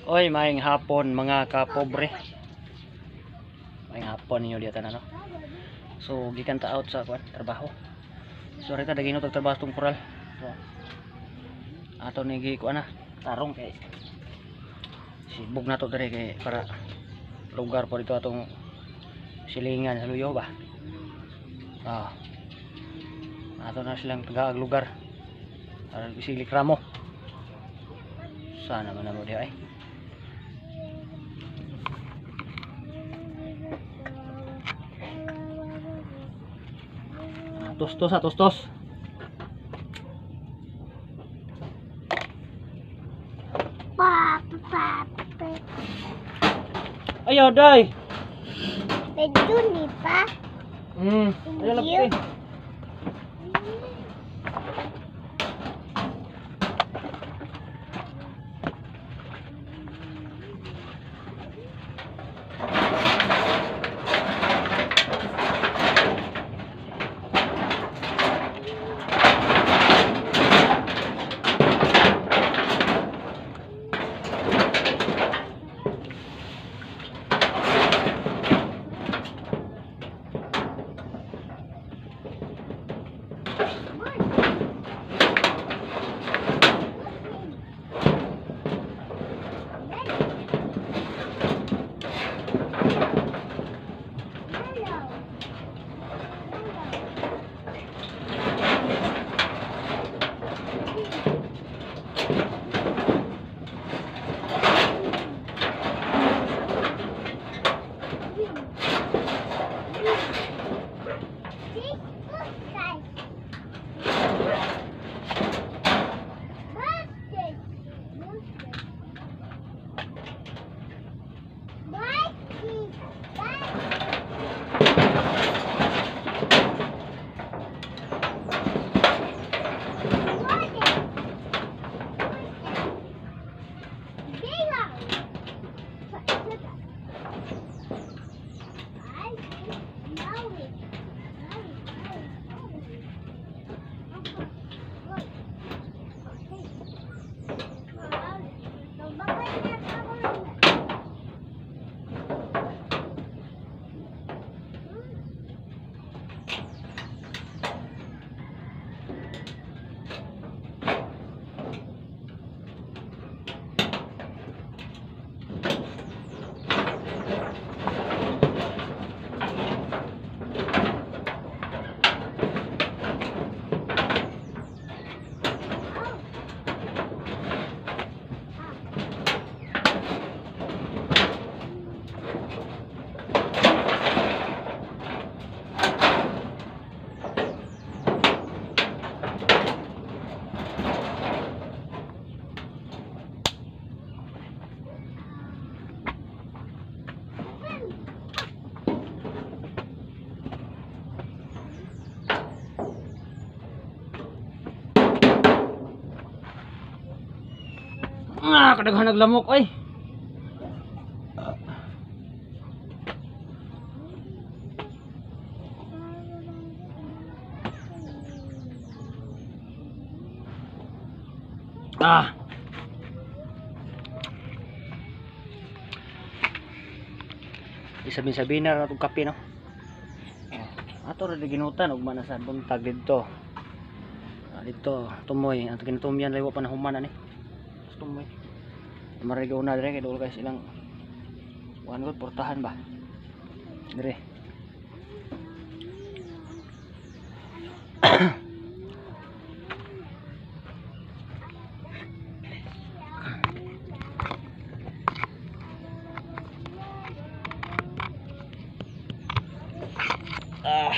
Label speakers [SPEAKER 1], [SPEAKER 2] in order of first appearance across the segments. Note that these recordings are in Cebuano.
[SPEAKER 1] Oy, maayong hapon, mga kapobre. Maayong hapon ninyo diya tanan, no. So gikan ta out sa kuan, trabaho. So rita dagino tag trabaho tong kural. So ato ni gi kuan na, tarong kay sibog na to diri kay para lugar po dito atong silingan sa luyo ba. Ah. Ato na silang tagaag lugar. Para isilik ramo. Sana man mo diha ay. Tostos ah, tostos.
[SPEAKER 2] Pa, pa, pa,
[SPEAKER 1] Ayaw, day.
[SPEAKER 2] Medyo ni pa.
[SPEAKER 1] Ayaw
[SPEAKER 2] Thank you.
[SPEAKER 1] lang. Ah, kadaghan naglamok oy. Ah. Isabi-sabi na ra itong kape, no. Oh, ato ra ginutan ugma na sa buntag didto. Ah, didto tumoy ang ginutumyan lay wa pa na human ani. Tumoy. Marigaw na dire kay duol guys ilang kuan gud portahan ba. Dire. Ah.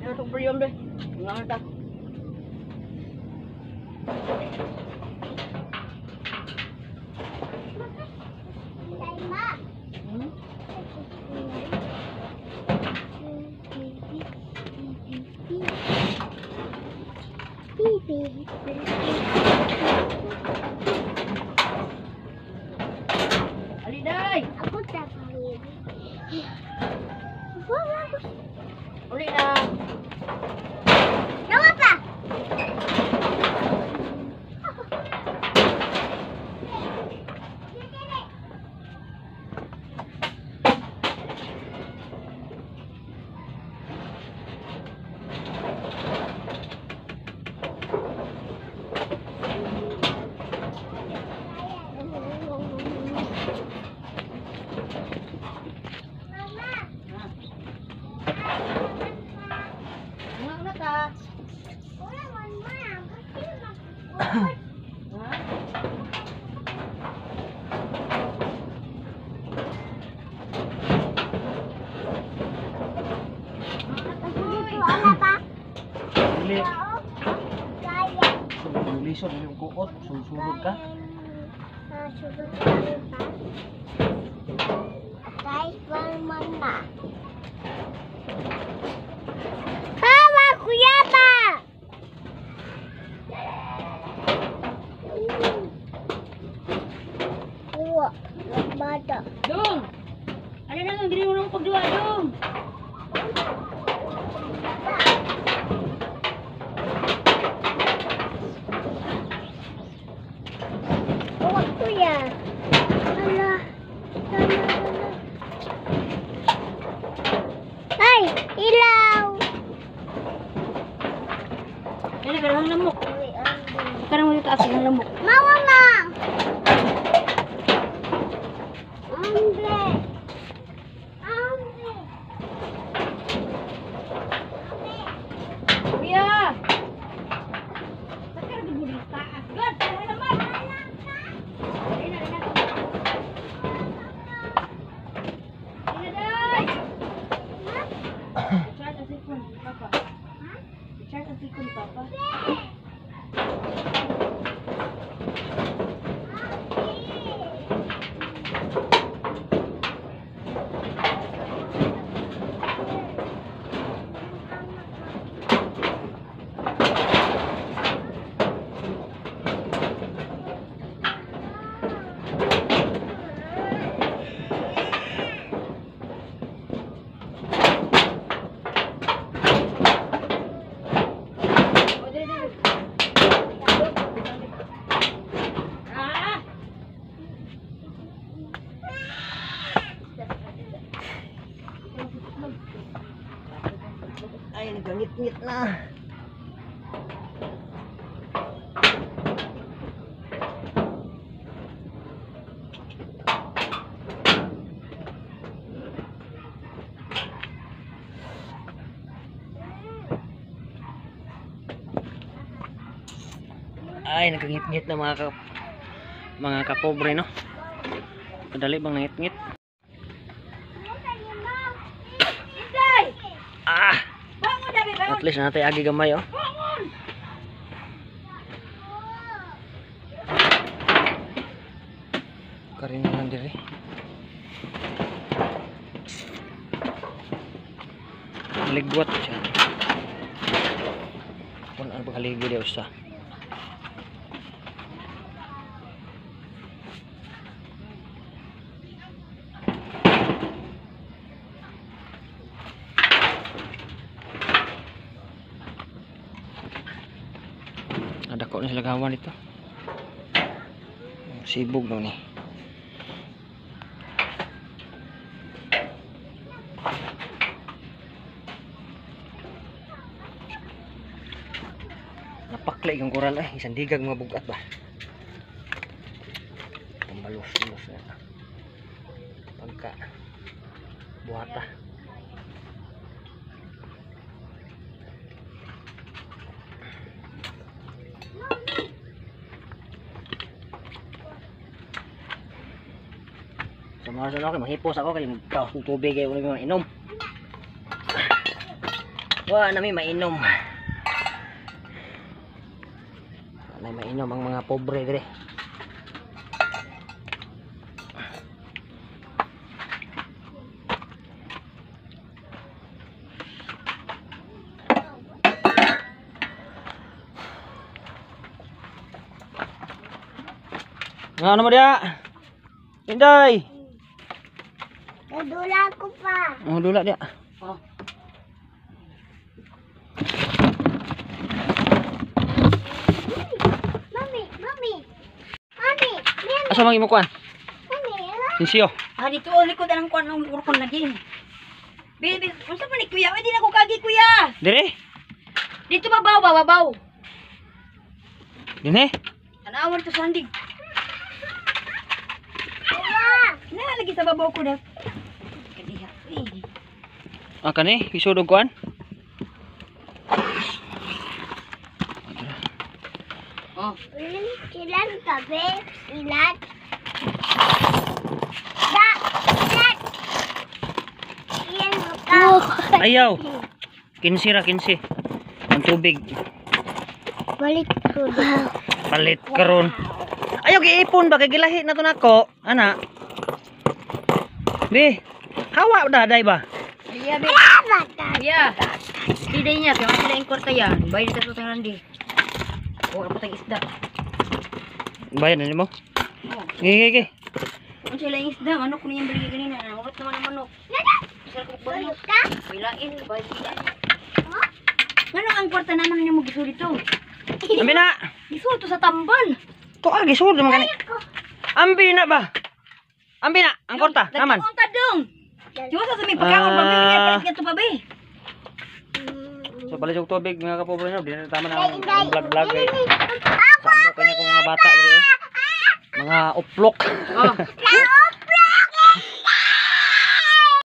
[SPEAKER 3] Ano itong priyon be? Nga ta. Aliday!
[SPEAKER 2] Ako tapahin.
[SPEAKER 3] Uli na.
[SPEAKER 2] Nawa pa!
[SPEAKER 3] Nga na ta. Ha?
[SPEAKER 1] Dili. Lisod yung kuot, sulsulod ka.
[SPEAKER 2] Hawa, kuya ba? Uwa, bata.
[SPEAKER 3] Dong! Ano na lang, dili mo nang pagduwa, dong!
[SPEAKER 2] Uwa, kuya. Ala, ala, ala. Ay, ilaw.
[SPEAKER 3] Ano, karang lamok. Karang mo taas ang lamok.
[SPEAKER 2] Mama, ma. Ambe. Ambe.
[SPEAKER 3] Kuya! Sakar gud mo dito taas. God, ano naman? Dali na, dali na. Dali na, day! I-charge ang cellphone ni Papa. I-charge ang cellphone ni Papa. O, dali, dali. Ah!
[SPEAKER 1] Ay, nagangit-ngit na. Ay, nagangit-ngit na mga kapobre, no? Madali bang nangit-ngit?
[SPEAKER 3] Inday!
[SPEAKER 1] Ah!
[SPEAKER 3] Bangon dabi, bangon!
[SPEAKER 1] At least natay agi gamay, oh.
[SPEAKER 3] Bangon!
[SPEAKER 1] Karin na lang diri. Ligwat siya. Kung ano paghaligi diya usa. Adako na sila gawan dito. Sibog daw ni. Napakla yung koral ay isang digag mga bugat ba. Pambalos-balos na. Pagka buhata. Sa mga sa ako, mahipos ako kay magkaos ng tubig kay wala may mainom. Wa na may mainom. Wala may mainom ang mga pobre dire. Nga ano mo diya? Inday!
[SPEAKER 2] Nadula ko pa.
[SPEAKER 1] Oh, dula dia.
[SPEAKER 3] Oh.
[SPEAKER 2] Mami, mami. Mami, mami,
[SPEAKER 1] Asa mang imo kuan?
[SPEAKER 2] mami. Ah.
[SPEAKER 1] Sinsyo.
[SPEAKER 3] Ah, dito oh, likod anang kuan ang urkon lagi. Baby, unsa man ni kuya? Uy, di na ko kagi kuya.
[SPEAKER 1] Dire?
[SPEAKER 3] Dito babaw, ba, babaw.
[SPEAKER 1] Dinhe?
[SPEAKER 3] Tanawan to sandig.
[SPEAKER 2] Ala.
[SPEAKER 3] Na lagi sa babaw ko na. Kadiha. Uy.
[SPEAKER 1] Ah kani, isod og kuan.
[SPEAKER 3] Oh.
[SPEAKER 2] Ilan ka, babe? Ilan? Da! Ilan? Ilan mo ka?
[SPEAKER 1] Ayaw. 15 ra 15. Ang tubig
[SPEAKER 2] Balik ko daw.
[SPEAKER 1] palit karon. Ayaw giipon ba kay gilahi na to nako, ana. Bi. Hawa daday ba?
[SPEAKER 3] Iya, be.
[SPEAKER 2] Bata.
[SPEAKER 3] Iya. Di day niya, kaya sila yung kwarta yan. Bayad ta sa randi. Oh, ako tag isda.
[SPEAKER 1] Bayad na nimo.
[SPEAKER 3] Oh.
[SPEAKER 1] Gi gi gi.
[SPEAKER 3] Unsa lang isda, manok niya yung baligi kanina. Nangurat naman ang manok. Sir ko ba
[SPEAKER 2] Balik ka?
[SPEAKER 3] Wilain, bayad sila. Ngano ang kwarta naman niyo mo gisul dito?
[SPEAKER 1] Ambi na.
[SPEAKER 3] Gisul to sa tambal.
[SPEAKER 1] To ah gisud man gani. Ambi na ba? Ambi na ang kwarta naman.
[SPEAKER 3] Nagkaon ta dong. Diwa sa may pagkaon ba
[SPEAKER 1] Ah.
[SPEAKER 3] kaya palit nga to pa be.
[SPEAKER 1] So palit og tubig mga kapobre no, di na tama na
[SPEAKER 2] Inday,
[SPEAKER 1] ang
[SPEAKER 2] inday.
[SPEAKER 1] vlog vlog eh.
[SPEAKER 2] Ako!
[SPEAKER 1] Samo kanya kong mga bata diri oh. Mga uplok.
[SPEAKER 3] Oh.
[SPEAKER 2] Lao!